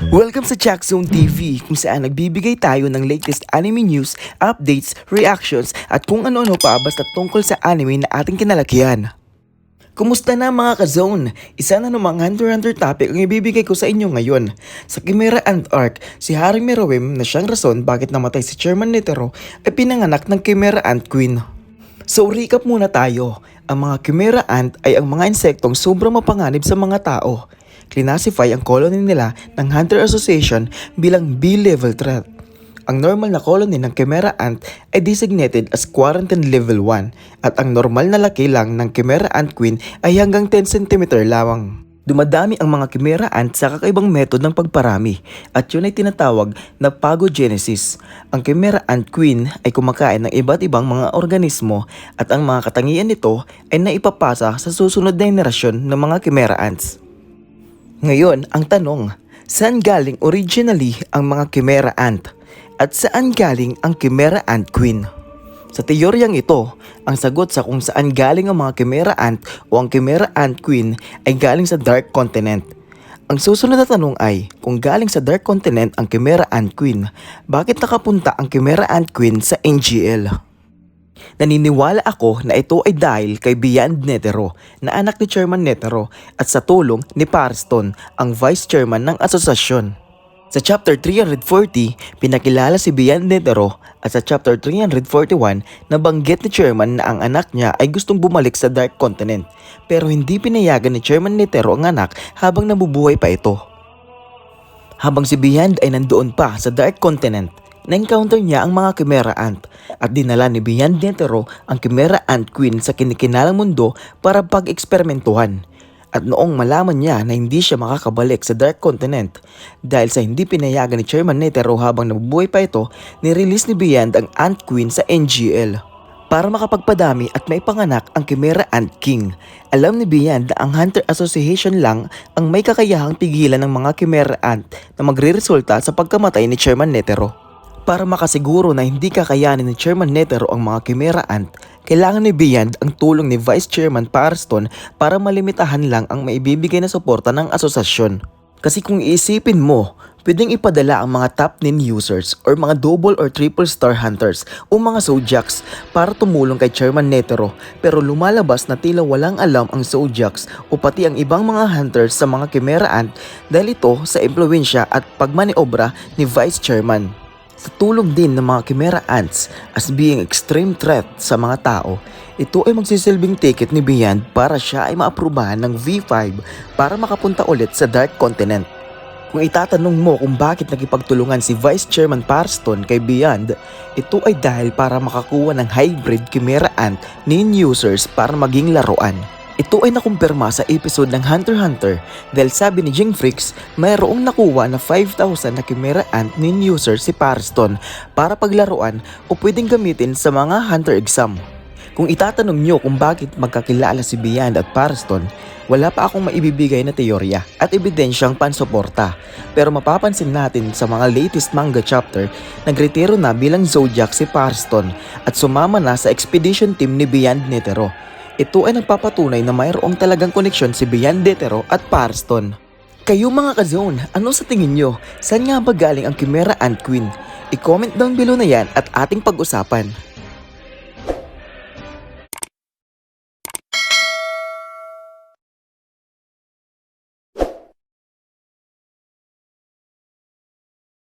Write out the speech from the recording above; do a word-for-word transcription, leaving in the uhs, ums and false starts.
Welcome sa Jackzone T V, kung saan nagbibigay tayo ng latest anime news, updates, reactions, at kung ano-ano pa basta tungkol sa anime na ating kinalakihan. Kumusta na, mga ka-zone? Isa na namang Hunter x Hunter topic ang ibibigay ko sa inyo ngayon. Sa Chimera Ant Arc, si Haring Meruem na siyang rason bakit namatay si Chairman Netero ay pinanganak ng Chimera Ant Queen. So, recap muna tayo. Ang mga Chimera Ant ay ang mga insektong sobrang mapanganib sa mga tao. Classify ang colony nila ng Hunter Association bilang B level threat. Ang normal na colony ng Chimera Ant ay designated as quarantine level one, at ang normal na laki lang ng Chimera Ant Queen ay hanggang ten centimeter lamang. Dumadami ang mga Chimera Ant sa kakaibang method ng pagparami, at yun ay tinatawag na phagogenesis. Ang Chimera Ant Queen ay kumakain ng iba't ibang mga organismo, at ang mga katangian nito ay naipapasa sa susunod na henerasyon ng mga Chimera Ants. Ngayon, ang tanong, saan galing originally ang mga Chimera Ant? At saan galing ang Chimera Ant Queen? Sa teoryang ito, ang sagot sa kung saan galing ang mga Chimera Ant o ang Chimera Ant Queen ay galing sa Dark Continent. Ang susunod na tanong ay, kung galing sa Dark Continent ang Chimera Ant Queen, bakit nakapunta ang Chimera Ant Queen sa N G L? Naniniwala ako na ito ay dahil kay Beyond Netero, na anak ni Chairman Netero, at sa tulong ni Parston, ang vice chairman ng asosasyon. Sa chapter three hundred forty, pinakilala si Beyond Netero, at sa chapter three hundred forty-one, nabanggit ni Chairman na ang anak niya ay gustong bumalik sa Dark Continent, pero hindi pinayagan ni Chairman Netero ang anak habang nabubuhay pa ito. Habang si Beyond ay nandoon pa sa Dark Continent, na-encounter niya ang mga Chimera Ant, at dinala ni Beyond Netero ang Chimera Ant Queen sa kinikinalang mundo para pag-eksperimentuhan. At noong malaman niya na hindi siya makakabalik sa Dark Continent, dahil sa hindi pinayagan ni Chairman Netero habang nabubuhay pa ito, nirelease ni Beyond ang Ant Queen sa N G L. Para makapagpadami at maipanganak ang Chimera Ant King, alam ni Beyond na ang Hunter Association lang ang may kakayahang pigilan ng mga Chimera Ant na magreresulta sa pagkamatay ni Chairman Netero. Para makasiguro na hindi kakayanin ni Chairman Netero ang mga Chimera Ant, kailangan ni Beyond ang tulong ni Vice Chairman Parston para malimitahan lang ang maibibigay na suporta ng asosasyon. Kasi kung iisipin mo, pwedeng ipadala ang mga top nin users or mga double or triple star hunters o mga Zodiacs para tumulong kay Chairman Netero, pero lumalabas na tila walang alam ang Zodiacs o pati ang ibang mga hunters sa mga Chimera Ant dahil ito sa impluwensya at pagmaniobra ni Vice Chairman. Sa tulong din ng mga Chimera Ants as being extreme threat sa mga tao, ito ay magsisilbing ticket ni Beyond para siya ay maaprubahan ng V five para makapunta ulit sa Dark Continent. Kung itatanong mo kung bakit nakipagtulungan si Vice Chairman Parston kay Beyond, ito ay dahil para makakuha ng hybrid Chimera Ant nin users para maging laruan. Ito ay nakumpirma sa episode ng Hunter x Hunter dahil sabi ni Jing Freaks, mayroong nakuha na five thousand na Chimera Ant nin user si Parston para paglaruan o pwedeng gamitin sa mga Hunter exam. Kung itatanong niyo kung bakit magkakilala si Beyond at Parston, wala pa akong maibibigay na teorya at ebidensyang pansuporta. Pero mapapansin natin sa mga latest manga chapter, nagretiro na bilang Zodiac si Parston at sumama na sa expedition team ni Beyond Netero. Ito ay nagpapatunay na mayroong talagang koneksyon si Beyond Netero at Parston. Kayo, mga ka-zone, ano sa tingin nyo? Saan nga ba galing ang Chimera Ant Queen? I-comment down below na yan at ating pag-usapan.